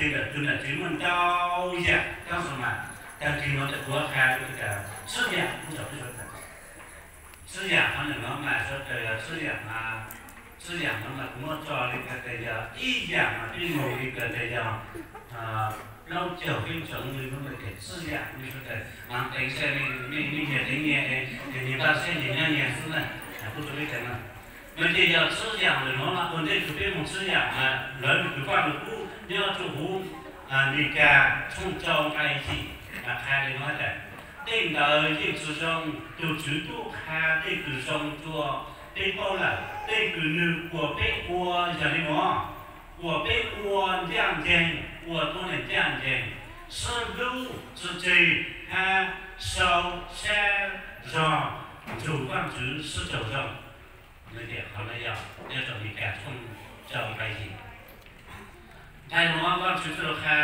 Ntawm tus nam tsev muaj ntau yam, tab sis mas tag kis no kuv qha rau tias tswv yam kuv tau peb suav dlawg. Tswv yam qhov ntawm no mas sawv daws yog tswv yam, tswv yam no mas kuv muab tso li ko tias yog ib yam mas peb mus li ko tias yog plaub caug peb tsoom li no tias tswv yam li sawv daws mas teev sai li, nej nyias teev nyias, nyias npaj siab nyias nyob nyias xwb na. Kuv tsuas li tias no mas ces yog tswv yam ntawm no mas ua ntej thaum peb mus tswv yam mas lawv nws kws paj lug kub nyob rua huv Amelikas tshooj rau nqai yim mas qha li no tias, tej ntawd yeej tsi zoo, tus Tswv tub qha tej kws zoo rua peb paub lawm, tej kws nws kuas peb ua yog li no, kuas peb ua ncaj ncees, ua tuab neeg ncaj ncees, sib hlub tsi tseg hab sau sab zog nrug Vaajtswv sib raug zoo. Qhov no yog nyob rau Amelikas tshooj rau nqai yim. Nqai no Vaajtswv txuj lug qha,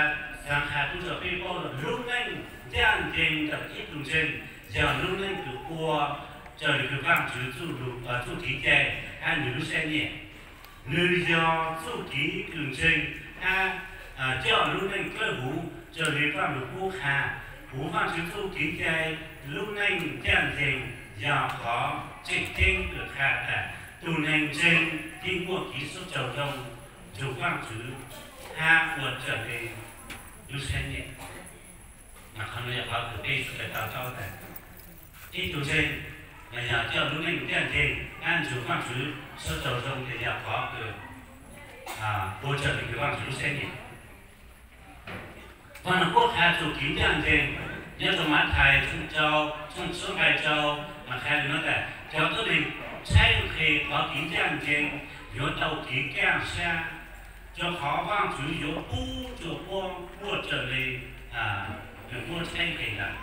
xaav qha pub rua peb paub lub neej ncaj ncees ntawm ib tug ntseeg yog lub neej kws ua raws li kws Vaajtswv txuj kev cai hab nws lub sab nyiaj. Nws yog txuj kev kws ntseeg hab coj lub neej dlawb huv raws li Vaaj Lug Kub qha. Huv Vaajtswv txuj kev cai, lub neej ncaj ncees yog qhov tseem ceeb kws qha tas tug neeg ntseeg yeej muaj kev sib raug zoo nrug Vaajtswv hab ua raws li lub sab nyiaj. Mas qhov no yog qhov kws peb sawv daws to taub tas ib tug ntseeg mas yog coj lub neej ncaj ncees hab nrug Vaajtswv sib raug zoo ces yog qhov kws ua raws li kws Vaajtswv lub sab nyiaj. Vaaj Lug Kub qha txuj kev ncaj ncees nyob rau Mathais tshooj rau, tshooj tsib nqai rau, mas qha li no tas cov tuab neeg tshaib nqhis qhov kev ncaj ncees yuav tau kev kaj sab, rua qhov Vaajtswv yuav pub rua puab ua raws li nws muab tshaib nqhis lawm.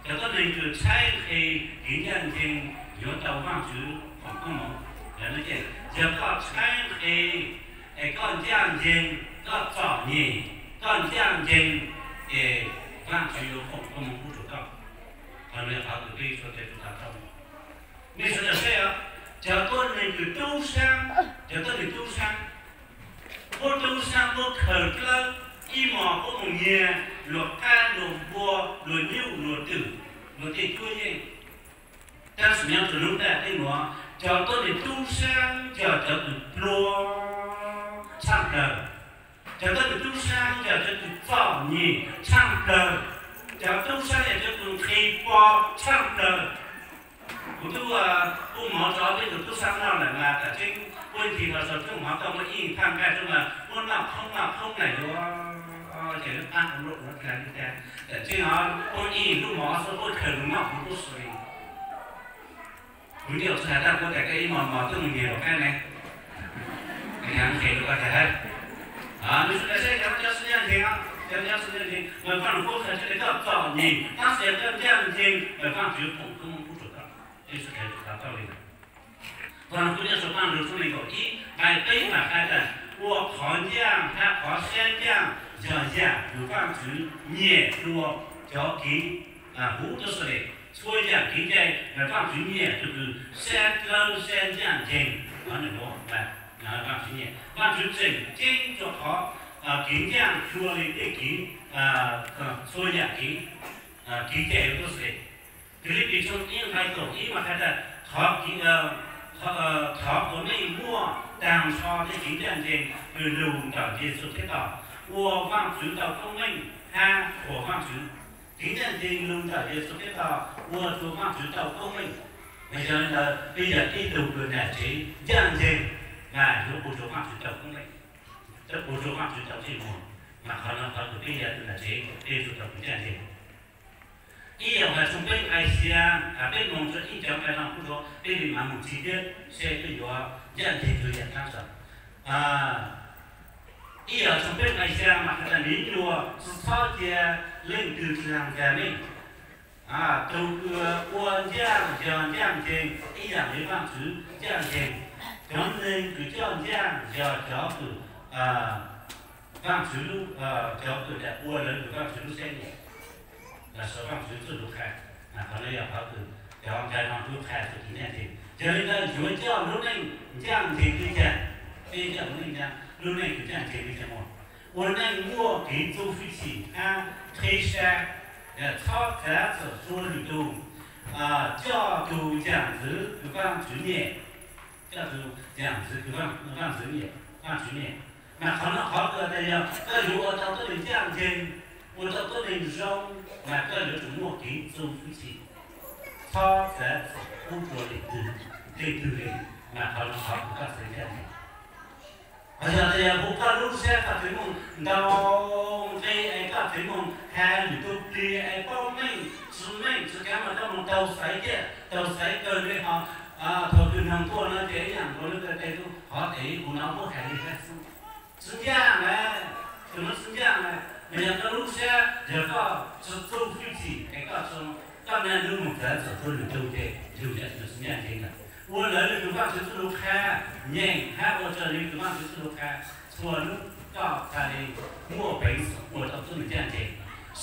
Cov tuab neeg kws tshaib nqhis kev ncaj ncees yuav tau Vaajtswv foom koob moov. Yog koj tshaib nqhis es koj ncaj ncees, koj txom nyem, koj ncaj ncees, ces Vaajtswv yuav foom koob moov pub rua koj. Qhov no yog qhov kws peb sawv daws to taub. Nej sawv daws saib os, cov tuab neeg kws tub saab, cov tuab neeg tub saab, puab tub saab puab khaws dlawb, ib hmos puab moog nyiag luas qaab luas npua, luas nyuj luas twm, luas tej cuab yeej. Tab sis nyob rua lub nplaj teb nuav, cov tuab neeg tub saab yog cov kws pluag tshaaj plawg. Cov tuab neeg tub saab yog cov kws txom nyem tshaaj plawg. Cov tub saab yog cov kws nqhis po tshaaj plawg. Kuv tub kuj mov rov peb tug tub saab noj lawm mas tam tseeb puab nthi los sau rooj mov tau muaj ib thaaj nqaij rooj mas muab noj khoob noj khoob lawm yuav ces lub qab ua luaj ua dlag li cas. Tam tseeb os, puab ib lub mov xwb puab khaws lug noj kuv tub si. Kuv ntiaj teb has tag kuv tas koj ib hmos mos twb mus nyiag luas qaab ne. Nqhis rua koj tas hab, nws sawv daws saib cov cov sib ncaj ncees, cov cov sib ncaj ncees mas Vaaj Lug Kub qha tsi le koj txom nyem tab sis yog koj ncaj ncees mas Vaajtswv foom koob moov pub rua koj. Peb sawv daws to taub li ntawd. Vaaj Lug Kub nyob sau Vaaj Lug tshooj nees nkaum ib nqai peb mas qha tas ua qhov ncaaj hab qhov sab ncaaj yog yam kws Vaajtswv nyiam dlua cov kev huv tub si le. Txhua yam kev cai mas Vaajtswv nyiam tug kws sab dlawb sab ncaaj ncees. Qhov nuav Vaajtswv nyiam, Vaajtswv tseem ceeb rua qhov kev ncaaj dlua le tej kev, txhua yam kev, kev cai huv tub si le. Filipis tshooj ib nqai kaum ib mas qha tas, thov kom nej muaj taag nrho tej kev ncaaj ncees kws lug ntawm Yexus Khetos, ua Vaajtswv tau koob meej hab qhuas Vaajtswv. Kev ncaaj ncees lug ntawm Yexus Khetos ua rua Vaajtswv tau koob meej. Yog le ntawd peb yog ib tug kws nam tsev ncaaj ncees mas yuav ua rua Vaajtswv tau koob meej, yuav ua rua Vaajtswv tau ntsej muag. Mas qhov no qhov kws peb yog tus nam tsev peb yuav tsum tau kws ncaaj ncees. Ib Yauhas tshooj peb nqai xya, peb moog rua ib cov nqai no kuj rua peb le maam moog txhij thiab seb peb yuav ncaaj ncees rua yaam dlaab tsi. Ib Yauhas tshooj peb nqai xya mas has tas, me nyuam, tsi txhob cia leej twg dlaag kag nej. Tug kws ua ncaaj yog ncaaj ncees ib yaam le Vaajtswv ncaaj ncees. Cov neeg kws coj ncaaj yog cov kws Vaajtswv, cov kws ua raws li Vaajtswv lub sab nyiam, los sau Vaajtswv txuj lug qha. Qhov no yog qhov kws cov nqai no lug qha txuj kev ncaaj ncees. Yog le ntawd yuav coj lub neej ncaaj ncees le caag? Peb coj lub neej, lub neej kws ncaaj ncees le caag muaj? ua neej muaj kev txuj hwj chim hab qhib sab, txhob txav txim rua lwm tug, coj tug yam ntxwv kws Vaajtswv nyiam, coj tug yam ntxwv kws Vaajtswv nyiam, Vaajtswv nyiam. Mas qhov no qhov kws tas yog koj yuav ua tau tuab neeg ncaj nceeg, ua tau tuab neeg zoo, mas koj yuav tsum muaj kev txuj hwj chim, txhob txav txim pub rua leej twg, leej twg le, mas qhov no qhov kws koj txhaj ncaj nceeg. Ho yog tas yog hu koj lub sab koj tseem moog ntaus nqi es koj tseem moog has lwm tug plig es paub meej tsi meej tsi kaav mas koj moog taug xaiv tiag, taug xaiv kawg le ho thaum kws noog tuaj no ces ib yaam nkaus le koj tes tug hov tes kuv no muab hais le xwb. Tsi ncaj na, tug no tsi ncaj na. Mas yog koj lub sab yog koj tsi txuj hwj chim es koj, koj naj nub moog txav txim rua lwm tug ces yug yam tsi ncaj nceeg lawm. Ua raws le kws Vaajtswv txuj lug qha, nyeem hab ua raws le kws Vaajtswv txuj lug qha, txhua nub koj txhaj le muaj peev xwm ua tau tuab neeg ncaj nceeg.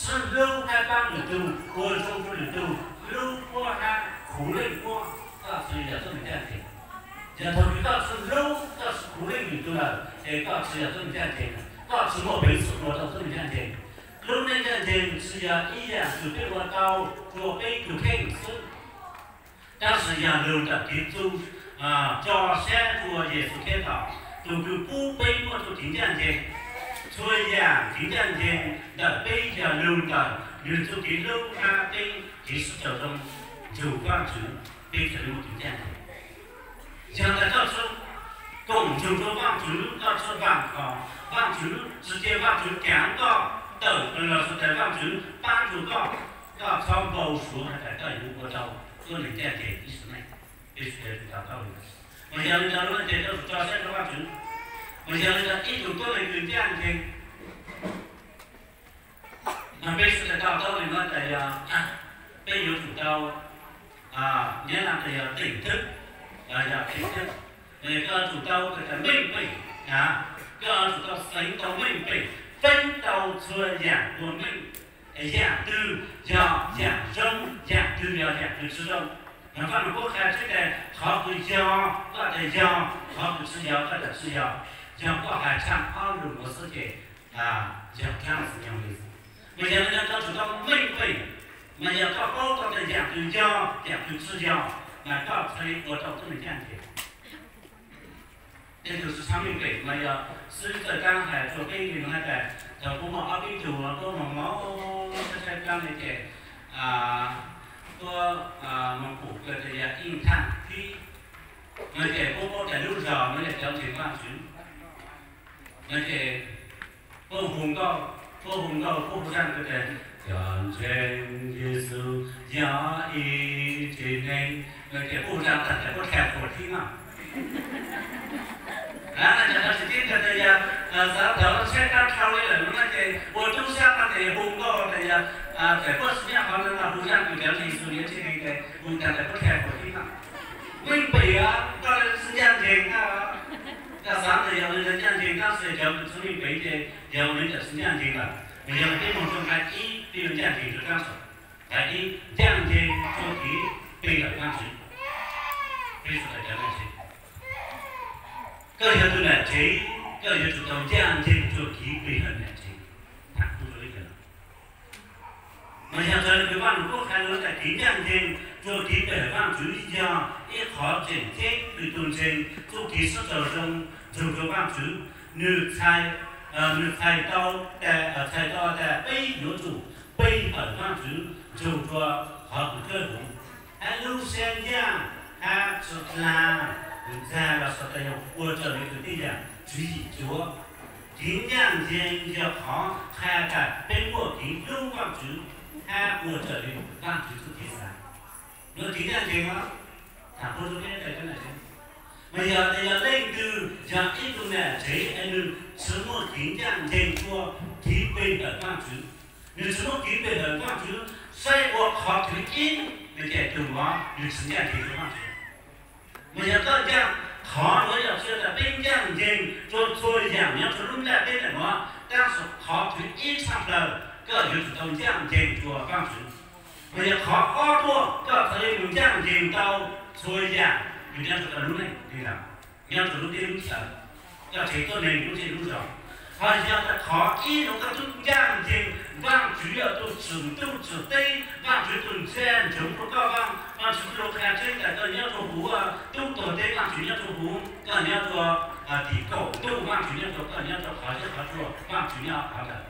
Sib hlub hab paab lwm tug, ua zoo rua lwm tug, hlub puab hab khuv leej puab, koj txhaj le yog tuab neeg ncaj nceeg. Yog thaum kws koj tsi hlub, koj tsi khuv leej lwm tug lawm es koj tsi yog tuab neeg ncaj nceeg, koj tsi muaj peev xwm ua tau tuab neeg ncaj nceeg. Lub neej ncaj nceeg tsi yog ib yaam kws peb ua tau rua peb tug kheej xwb, tab sis yog lug ntawm kev txuj tso sab rua Yexus Khetos, tug kws pub peb muaj txuj kev ncaj nceeg. Txhua yaam kev ncaj nceeg ntawm peb yog lug ntawm nwg txuj kev hlub hab peb kev sib raug zoo nrug Vaajtswv, peb txhaj le muaj kev ncaj nceeg. Yog tas koj tsi koom nrug rua Vaajtswv, koj tsi vaam kom Vaajtswv, tsi cia Vaajtswv kaav koj, tawm los sis tas Vaajtswv paab rua koj, koj txhob npau suav has tas koj yuav ua tau tuab neeg ncaj nceeg ib sim neej. Peb sawv daws tau taub li, mas yog le ntawd lub neej ces koj tso sab rua Vaajtswv. Mas yog le ntawd ib tug tuab neeg kws ncaj nceeg, mas peb sawv daws tau taub li no tas yog peb yuav tsum tau, nyob tas yog tỉnh thức, yog tỉnh thức, koj tsum tau meej pem, koj tsum tau xeev tau meej pem, feeb tau txhua yaam ua meej, yaam twg yog yaam zoo, yaam twg yog yaam kws tsi zoo. Mas Vaaj Lug Kub qha tseeb tas qhov kws yog koj tas yog, qhov kws tsi yog koj tas tsi yog. Yog koj has tshaaj ob lug nuav xwb ces yog dlaab tsi nyob li. Mas yog le ntawd koj tsum tau meej pem, mas yog koj paub tau tas yaam twg yog, yaam twg tsi yog, mas koj txhaj le ua tau tuab neeg ncaj nceeg. Tej tug tsi txhob meej pem mas yog xib hwb Txawj Kaab has rua peb le nuav has tas thaum puab muaj ob peb tug puab moog moog saib saib dlaab le ces puab moog pum kws tas yog ib thaaj thib, no ces puab paub tas lub zog no yog cov ntseeg Vaajtswv, no ces puab hu nkauj, puab hu nkauj puab hu zaaj kws tas cov ntseeg Yexus yog ib tsev neeg, no ces puab hu zaaj tag tas puab dlha quas thib no. Tsis tau tas yog xav tau saib dlaab dhau le lawm no ces ua tub sab no ces hu nkauj tas yog txawm puab tsi nyob qhov no los hu zaaj kws cov ntseeg Yexus yog ib tsev neeg ces hu tag tas puab dlha quas thib no. Meej pem os, koj le tsi ncaj nceeg na. Koj xav tas yog le ntawd ncaj nceeg, tab sis cov kws tsi meej pem ces yog le ntawd tsi ncaj nceeg lawm. Mas yog le peb moog rua nqai ib, peb yuav ncaj nceeg rua dlaab tsi? Nqai ib, ncaj nceeg rua kev pe hawm Vaajtswv. Peb sawv daws cov ncaj nceeg, koj yog tug nam tsev, koj yuav tsum tau ncaj nceeg rua kev pe hawm nam tsev. Tham kuj rua ib yam no. Mas yog raws le kws Vaaj Lug Kub qha le tas kev ncaj nceeg rua kev pe hawm Vaajtswv yog ib qhov tseem ceeb kws tug ntseeg txuj kev sib raug zoo nrug rua Vaajtswv. Nwg txhais, nwg txhais tau tas, txhais tau tas peb yuav tsum pe hawm Vaajtswv nrug rua qhov kws dlawb huv, hab lub sab ncaj, hab tsi dlaag, kws ntxag los sis tas yog ua raws le kws tej yaam tswv yim cuav. Kev ncaj nceeg yog qhov qha tas peb muaj kev hlub Vaajtswv hab ua raws le Vaajtswv txuj kev xav. Nuav kev ncaj nceeg os, tham qhuav rua peb cov nam tsev. Mas yog tas yog leej twg yog ib tug nam tsev es nwg tsi muaj kev ncaj nceeg rua kev pe hawm Vaajtswv, nwg tsi muaj kev pe hawm Vaajtswv, saib ua qhov thwv ib, nwg ces tug nuav nwg tsi ncaj nceeg rua Vaajtswv. Mas yog koj ncaj, qhov nuav yog tsi tas peb ncaj nceeg rua txhua yaam nyob rua lub nplajteb ntawm nuav, tab sis qhov thwv ib tshaj plawg koj yuav tsum tau ncaj nceeg rua Vaajtswv. Mas yog qhov ob tuaj koj txhad le mus ncaj nceeg tau txhua yaam kws nyob rua koj lub neej li ntawd, nyob rua lub teb lub chaw, koj tsev tuab neeg lub zej lub zog. Qhov yog tas qhov ib, koj tub ncaj ncees, Vaajtswv yog tus tsim ntuj tsim teb, Vaajtswv tus ntxiaj ntsoov rua koj, Vaajtswv tub lug qha tseeb tas koj nyob rua huv tub tuag teb, Vaajtswv nyob rua huv, koj nyob rua tim kaum ntuj, Vaajtswv nyob rua, koj nyob rua qhov zeb qhov tsua, Vaajtswv nyob qhov ntawd.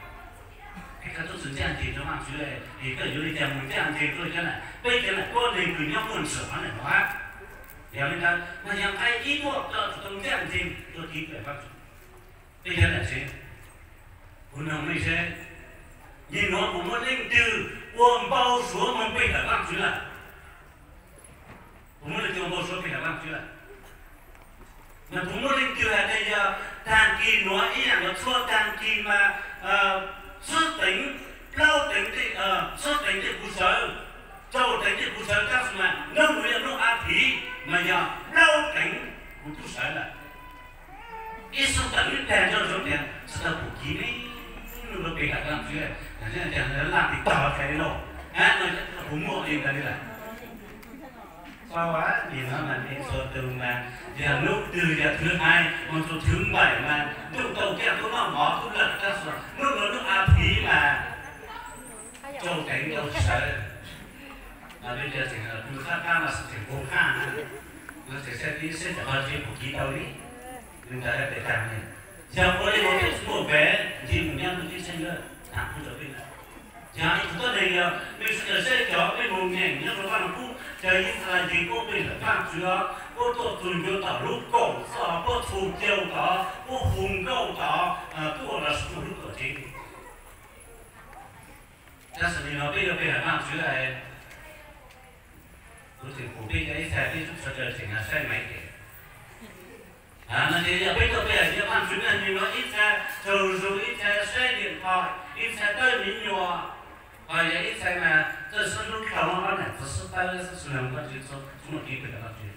Es koj tub tsi ncaj ncees rua Vaajtswv es koj yuav le caag moog ncaj ncees rua cov nam, peb cov nam tuab neeg kws nyob muaj ntsis qhov nam nuav. Yog le ntawd mas yog nqai ib tuaj koj tsi tau ncaj ncees rua tiv pem Vaajtswv. Peb cov nam tsev, kuv noog mej seb, nyem nuav puas muaj leej twg ua npau suav moog peg hawm Vaajtswv lawm? Puas muaj leej twg ua npau suav peg hawm Vaajtswv lawm? Mas puas muaj leej twg has tas yog taag kis nuav ib yaam le txhua taag kis mas sib teev, plaub teev, sib teev tej kuv sawv, rau teev tej kuv sawv, tab sis mas nub nuav yog nub a thiv mas yog plaub teev kuv tub sawv lawm. Ib sib teev ib plag nco ntsoov tias tsi tau pum kiv ne, nub nuav peg hawm Vaajtswv, laj tiv tog txhais li lauj, no puas muaj li ntawd li lawm? Txhua nim no mas nej txhua tug mas yog nub twg yog thwv haiv moog txug thwv npaim mas ntuj tau kiag tub noj mov tub lawm, tab sis nub nuav nub a thiv mas rau teev rau sawv. Peb cov tseem pw qab qab mas tseem pw qab na, no tseem saib peb seb cov qhov tseem pum kiv tau li, li ntawd pem tag ne. Xyov ua li mus peb muaj pem ncig mus nyob rua teb chaws Iziv, tham kuv rau peb na. Yog ib tug tuab neeg yog peb sawv daws saib cov peb mus nyeem nyob rua Vaj Lug Kub, cov Yixalayees puab peg hawm Vaajtswv, puab tuaj txug ncua tom lub kaum txoj, puab txhum cau tod, puab hu nkauj tod, tuaj los sis tuaj lub tuam tsev. Tab sis nim no peb yuav peg hawm Vaajtswv, kuv tseem pum peb cov ib txha peb sawv daws tseem saib maiv ces no ces yog peb tuaj peg hawm Vaajtswv na, nim no ib txha raug zug, ib txha saib diam phom, ib txha tawb miv nyuas, ho yog ib txha mas txawj sib hlub rau ob nam txiv sib tawb xwb, tsi muaj kev peg hawm Vaajtswv.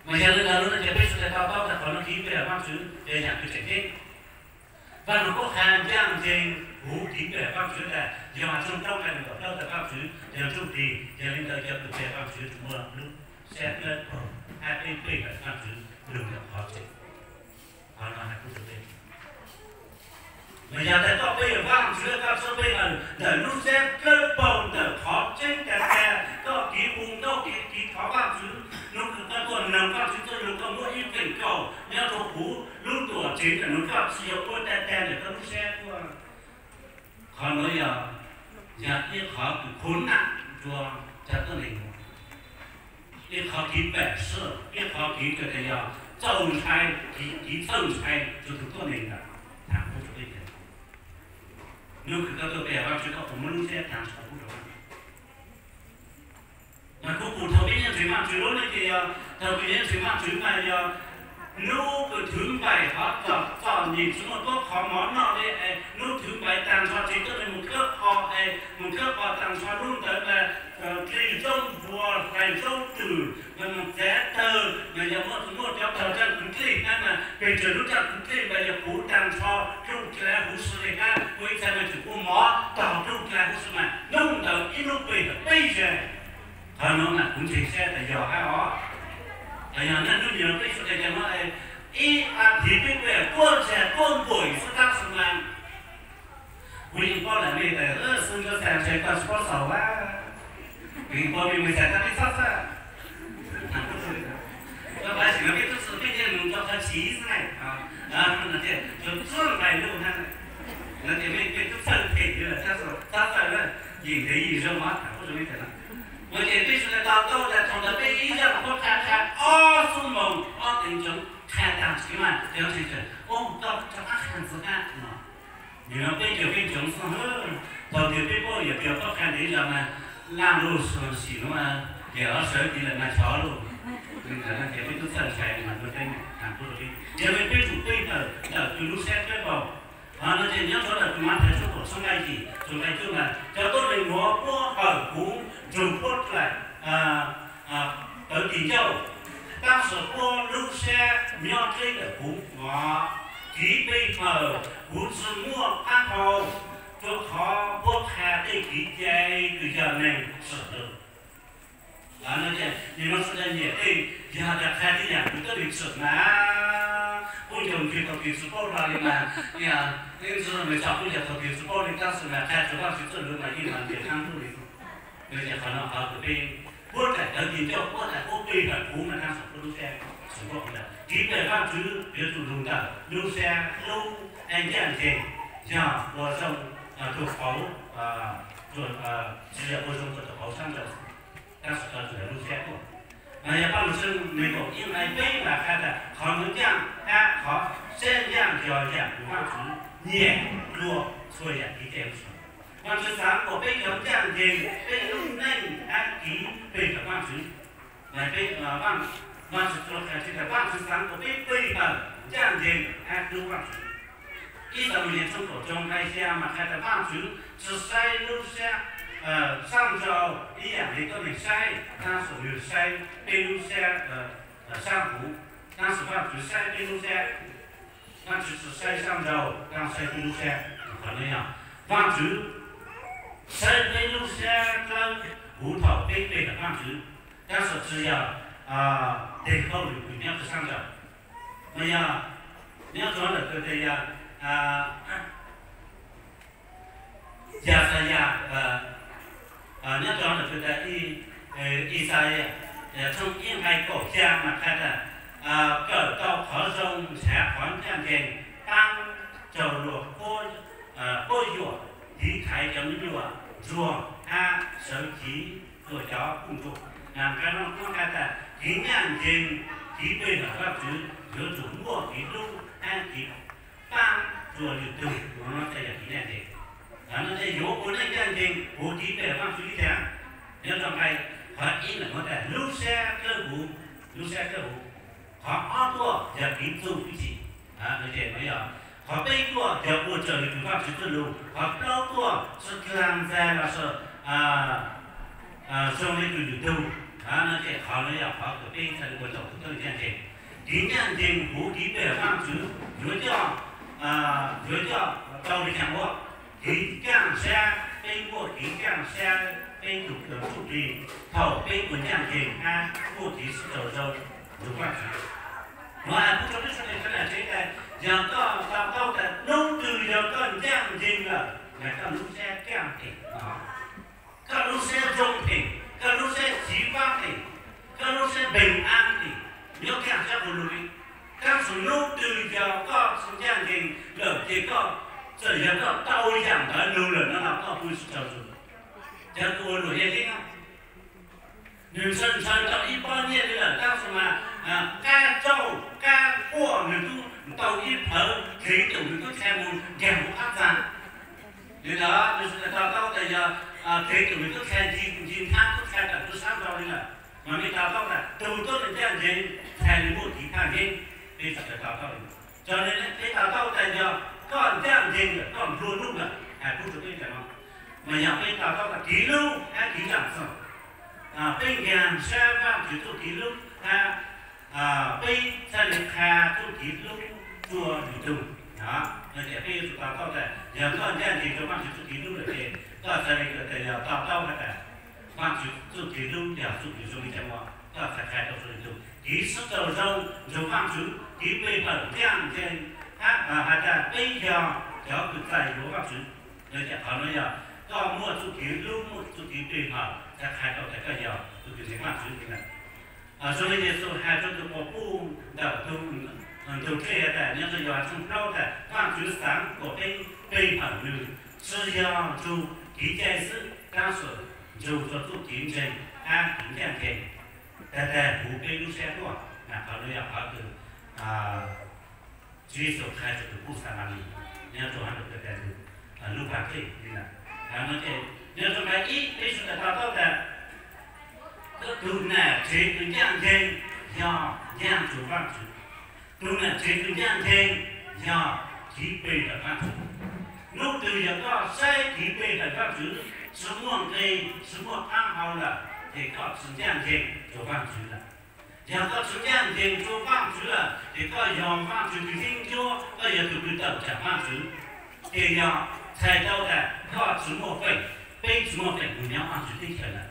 Mas yog li ntawd lub no ces peb sawv daws to taub tas qhov no kev peg hawm Vaajtswv yog yaam kws tseem ceeb. Vaj Lug Kub qha ncaj ncees huv kev peg hawm Vaajtswv tas yog Mathais tshooj rau nqai nees nkaum plaub tas Vaajtswv yog ntsug tig, yog li ntawd cov kws peg hawm Vaajtswv tseem muaj lub sab dlawb paug hab peb peg hawm Vaajtswv lug ntawm qhov tseeb. Qhov no hais kuv tug peb mas yog tas koj peg hawm Vaajtswv, koj tsi peg hawm ntawm lub sab dlawb paug ntawm qhov tseeb tag tag, koj kev hu nkauj kev thov Vaajtswv, nub kws koj tuaj noog Vaajtswv txuj lug, koj muab ib feem kaum nyob rua huv lub tuam tsev ntawm nuav, koj tsi yog ua tag tag ntawm koj lub sab tuaj. Qhov nuav yog, yog ib qhov kws khuv nam rua cov tuab neeg, ib qhov kev pam sij, ib qhov kev kws tas yog txaus ntshai, kev txhawj ntshai rua tug tuab neeg ntawd. Tham kuv rua peb tas, nub kws koj tuaj peg hawm Vaajtswv koj puas muab lub sab tag nrho pub rua Vaajtswv? Mas kuv pum thaum peb nyob ntseeg Vaajtswv lub ne ces yog thaum kws nyob ntseeg Vaajtswv mas yog nub kws thwv npaim hov txom txom nyem tsi muaj tuab qhov mov noj li es nub thwv npaim tag nrho tsev tuab neeg mus khawb qos es mus khawb qos tag nrho nub ntawd mas dlig zaub npua hlais zaub twm mas mus txav tawg mas yog muaj muaj cov tawg tsaaj kwv dlig hab mas pes tsawg lub tsaaj kwv dlig mas yog puv tag nrho rooj dlav huv si li hab, ua ib txha mas tseem ua mov tog rooj dlav huv si mas nub ntawd ib nub peg hawm peb zaug. Qhov nuav mas kuv ntseeg sab tas yog hab os. Yog nub nub nyoog peb sawv daws cov nuav ib a thiv peb peg hawm tuab zag tuab npuam xwb tab sis mas kuv yeej paub lawm mej tas xwb ntsab xaa ntshai koj tsis paub xaus a. Kuv yeej paub mej mus xav tab peb txhob xwb. Koj pab sim no peb tub txib peb yeej mus rau qhov chiv xwb na. Tsuas txhub nqaij lug hab no ces mej tub txhawj them li lawm tab sis txhob txhawj na, yeej ntev yeej zoo os, tham kuv rua mej tas no. Ua ces peb sawv daws to taub tas thaum ntawd peb ib zaj puab qha qha ob xuab moos ob teev tsoov qha tag tsis mas cov ntseeg tas, o, koj rov qab qha ntxiv hab no. Nim no peb cov peb ntsoov xwb, thaum twg peb paub yog cov puab qha ntev zog mas laj lug sim nuav ces ob sawv tiv lawm mas chov lug. Li ntawd no ces peb tub txhawj ntshai mas rua peb, tham kuv rua peb, yog le peb tsum peb hawm ntawm kws lub sab dlawb paug. Qhov no ces nyob rua ntawm kws Mathais tshooj kaum tshooj nqai yim txug nqai cuaj mas cov tuab neeg nuav puab hawm kuv nrug puab dlaim tawv tim ncauj, tab sis puab lub sab nyob dleb ntawm kuv. Kev peb hawm kuv tsi muaj qab hau, rua qhov puab qha tej kev cai kws yog neeg tsim lug. Nim no sawv daws nyiam tej, yog tas qha tej yaam kws tuab neeg tsim mas Kuj nco ntsis thaum twg tsis paub hlo li mas, ib ntsis nws tso kuj nco thaum twg tsis paub li, tab sis mas qhia txog Vajtswv txoj lus mas yeej mas ntiag qab ntuj li. Yog li ces qhov no qhov uas peb huab tais tawv tis ncauj, huab tais huab plig hlawv kuv mas tab sis kuv lub siab tsis npuaj qhov ntawd. Tiv pej Vajtswv yuav tsum lug ntawm lub siab hlub, ncaj ncees, yog ua zoo, tus qauv, tsis yog ua zoo rau tus qauv sab nraud, tab sis tau txug lub siab tuaj. Mas yog Paj Lug Tswb nees nkaum ib nqai peb mas qhia tias qhov nuav ncaaj hab qhov siab ncaaj yog yaam kws Vaajtswv nyiam dlua txhua yaam kev cai huv si. Vaajtswv xaav kuas peb cov ncaaj nceeg peb lub neej hab kev peg tawm Vaajtswv. Vaajtswv xaav kuas peb peg tawm ncaaj nceeg hab hlub Vaajtswv. Ib Xamuyees tshooj kaum tsoo nqai xya mas qhia tias Vaajtswv tsi saib lub siab sab nraud ib yaam le tuab neeg saib, tab sis nwg saib peb lub siab sab huv, tab sis Vaajtswv saib peb lub siab, Vaajtswv tsi saib sab nraud, tab sis saib peb lub siab. Qhov no yog Vaajtswv saib peb lub siab dlawb huv thaum peb peg tawm Vaajtswv, tab sis tsi yog tes hauj lwm kws nyob rua sab nraud. Mas yog nyob rua ntawm kws tes yog Yaxayas, nyob rua ntawm kws tes Ixayees tshooj ib nqai kaum xya mas qhia tas, kawm tau qhov zoo, nrhav qhov ncaaj nceeg, paab raug luag quab yuam, tiv thaiv cov me nyuam ntsuag hab sawv cev dlua cov kooj nruj. Nqai no qhia tas kev ncaaj nceeg, kev peg tawm Vaajtswv yuav tsum muaj kev hlub hab kev paab dlua lwm tug, no tes yog kev ncaaj nceeg. No tes yuav ua neej ncaaj nceeg huv kev peg Vaajtswv li cas? Nyob rua nqai qhov ib ntawm nuav tas lub sab dlawb huv, lub sab dlawb huv. Qhov ob tuaj yog kev txuj hwj chim. Qhov peb tuaj yog ua raws li kws Vaajtswv txuj lug. Qhov plaub tuaj tsi dlaag ntxag los sis zoo li kws lwm tug. No ces qhov no yog qhov kws peb txhaj le ua tau tus tuab neeg ncaaj nceeg. Kev ncaaj nceeg huv kev peg Vaajtswv yuav coj, yuav coj tau li caag ua? Kev ncaaj sab, peb muaj kev ncaaj sab peb tug txuj plig thaum peb ua ncaaj nceeg hab muaj kev sib raug zoo nrug Vaajtswv. Nuav hais kuv rua peb sawv daws sawv daws tsev tas, yog koj to taub tas nub twg yog koj ncaaj nceeg lawm, mas koj lub sab ncaaj nceeg no, koj lub sab zoo phem, koj lub sab chiv paab phem, koj lub sab npeeg ab phem, nyob ncaaj sab ua lug li. Tab sis nub twg yog koj tsi ncaaj nceeg lawm ces koj, txawm yog koj tau yaam ntawd lug lawm no los koj kuj tsi raug zoo. Cov kws ua luam yaj yeeb, nwg ntshaw ntshaw tau ib pob nyiaj li lawm tab sis mas qab tsauj qab quaj nwg tub tau ib plhawv dlev tus nwg tub txhais mus nkaag huv qab txag. Li ntawd nwg sawv daws to taub tas yog dlev tus nwg tub txhais nci nci nthab tub txhais tawm rua sab nraud li lawm. Mas mej to taub tas tug tuab neeg ncaaj nceeg txhais le muaj kev phaj nceeb, peb sawv daws to taub li. Raws le peb to taub tas yog koj ncaaj nceeg lawm koj nplua nuj lawm, hais kuv rua peb tas no, mas yog peb to taub tas kev hlub hab kev zaam txim, peb nkaag sab Vaajtswv txuj kev hlub hab peb txhaj le qha txuj kev hlub rua lwm tug. No ces peb yuav tsum to taub tas yog koj ncaaj nceeg rua Vaajtswv txuj kev hlub lawm ces koj txhaj le tas yog to taub has tas Vaajtswv txuj kev hlub yog txuj kev zoo li cas ua, koj txhaj qha tau rua lwm tug. Kev sib raug zoo nrug Vaajtswv, kev peg tawm ncaaj nceeg, has tas peb yog cov kws txais yuav Vaajtswv. No ces qhov no yog koj muaj txuj kev hlub, muaj txuj kev peg tawm, txhaj qha tau tas koj yog tug kws ntseeg Vaajtswv li lawm. Zoo le Yexus has rua tug quas puj ntawm tug dlej has tas, nyob rua Yauhas tshooj plaub tas Vaajtswv xaav kuas peb peg tawm nwg, tsi yog nrug kev cai xwb, tab sis nrug rua txuj kev ntseeg hab kev ncaaj nceeg. Tag tag huv peb lub sab tuaj, qhov no yog qhov kws Tswv Yexus qha rua tug puj Xamalis nyob rua hab rua tag tug Lub Vaj Dlej li lawm. No ces nyob rua nqai ib peb sawv daws to taub tas tug nam tsev kws ncaaj nceeg yog ncaaj nrug Vaajtswv. Tug nam tsev kws ncaaj nceeg yog kev peg tawm Vaajtswv. Nub twg yog koj saib kev peg tawm Vaajtswv, tsi muaj nqe, tsi muaj qaab hau lawm, ces koj tsi ncaaj nceeg rua Vaajtswv lawm. Yog koj tsi ncaaj nceeg rua Vaajtswv lawm, ces koj yog Vaajtswv tug yeeb ncuab, koj yog tug kws tawm tsam Vaajtswv, ces yog txhais tau tas koj tsi muaj feem, peb tsi muaj feem moog nyob Vaajtswv teb chaws lawm.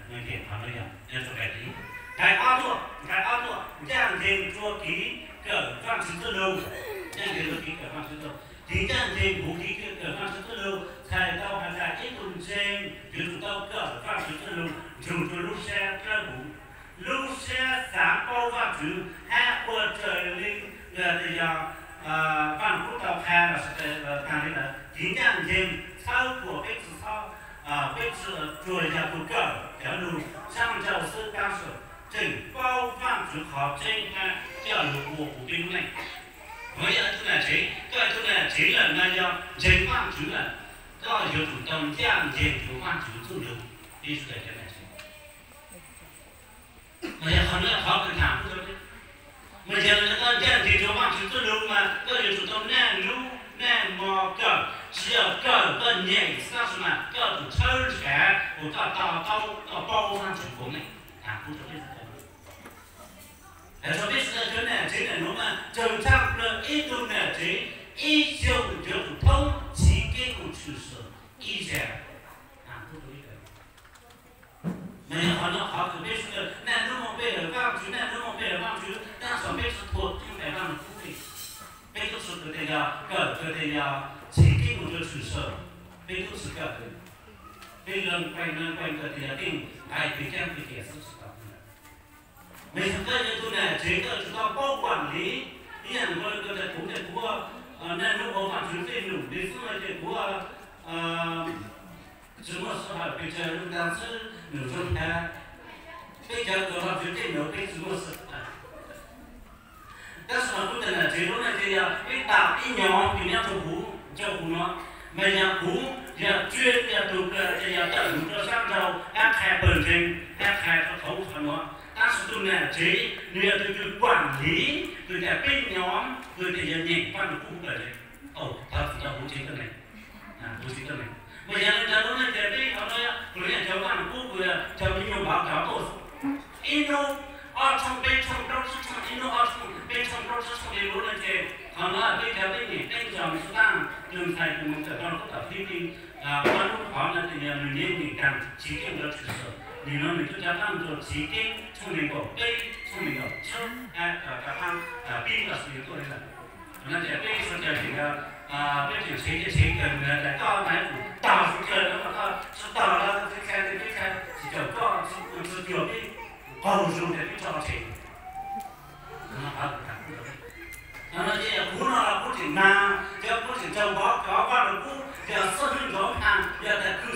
Nqe ob tuaj, nqe ob tuaj, ncaaj nceeg rua kev kawm Vaajtswv txuj lug. Ncaj ncees kawm Vaajtswv txuj lug, ceev ncaj ncees huv kawm Vaajtswv txuj lug, txhais tau has tas ib tug ntseeg yuav tsum tau kawm Vaajtswv txuj lug nrug rua lub sab dlawb huv, lub sab xaav paub Vaajtswv hab ua raws li yog Vaaj Lug Kub tau qha los sis taag le ntawd. Ceev ncaj ncees txhawb kuas peb tsi txhob, peb tsuas yog tug kawm cov lug saab nrau xwb, tab sis tseem paub Vaajtswv qhov tseeb hab coj lug ua huv peb lub neej. Koj yog ib tug nam tsev, koj ib tug nam tsev lawm mas yog ntseeg Vaajtswv lawm, koj yuav tsum tau ncaj ncees rua Vaajtswv txuj lug. Ib tug nam tsev, mas yog qhov nuav qhov kws tham kuv rua peb, mas yog koj ncaj ncees rua Vaajtswv txuj lug mas koj yuav tsum tau naj nub naj mo kawm, tsi yog kawm koj nyeem xwb, tab sis mas koj tsum tshawb nrhav kuas koj to taub koj paub Vaajtswv puav leej. Tham kuv rua peb sawv daws, hais rua peb sawv daws cov nam tsev nam nuav mas tseem tshaaj plawg ib tug nam tsev ib xyoos yuav tsum thoob chiv keeb kwm tshwm sim ib zag. Mas yog qhov nuav qhov kws peb sawv daws naj nub moog pe hawm Vaajtswv, naj nub moog pe hawm Vaajtswv, tab sis peb tsi thuam Vaaj Lug Kub le. Peb tub tsi kawm tes yog kawm kawg tes yog chiv keeb kwm rua tshwm sim, peb tub tsi kawm. Peb leej kuj leej kuj kawm tes yog tej nqai pes caab pes kiag xwb tsi tau. Mas yog koj yog tug nam tsev koj tsum tau paub kuam liv, ib yaam nkaus le kws tas kuv tes kuv naj nub ua Vaajtswv tej num le xwb no ces kuv tsi muaj sij hawm pes tsawg lug taag xwb num zoo tag. Peb cov kws Vaajtswv tej num peb tsi muaj sij hawm. Tab sis mas kuv tes nam tsev lub neej ces yog peb tam ib nyom kws nyob rua huv, rua huv nuav, mas yog kuv yog tsuas yog tug kws yog tawm huv rua sab nraud hab qha pawg ntseeg hab qha rua qhov ub qhov nuav, tab sis tug nam tsev nwg yog tug kws kuam liv kws tas peb nyom kws tas yog nyeem Vaaj Lug Kub kawg le. Thov txim rua huv tsev tuab neeg, huv tsev tuab neeg. Mas yog le ntawd lub neej ces peb qhov nuav kuv le cov Vaaj Lug Kub kws cov me nyuam npauv cov tuaj xwb. Ib nub ob tshooj peb tshooj plaub tsib tshooj, ib nub ob tshooj peb tshooj plaub tsib tshooj le lub neej ces qhov nuav peb cov peb nyeem teeb tso mus xwb taag, tug ntxhais kws moog kawm Vaaj Lug Kub tom Filipis, ob nub qhov nuav tes yog nwg nyeem nyeem taag chiv keeb rua tshwm sim, nim nuav nwg tub cov qaab rua chiv keeb tshooj neeg nkaum peb, tshooj neeg nkaum tsib, cov qaab pib los sis tuaj le lawm. Qhov nuav ces peb sawv daws tseem, peb tseem tshev, tshev kawg, nwg has tas koj mas kuj tau sawv daws, koj tsi tau los tsi txhais tes peb txhais, tsi caum koj tsi cuag peb, qaug zug tes peb tso tshev.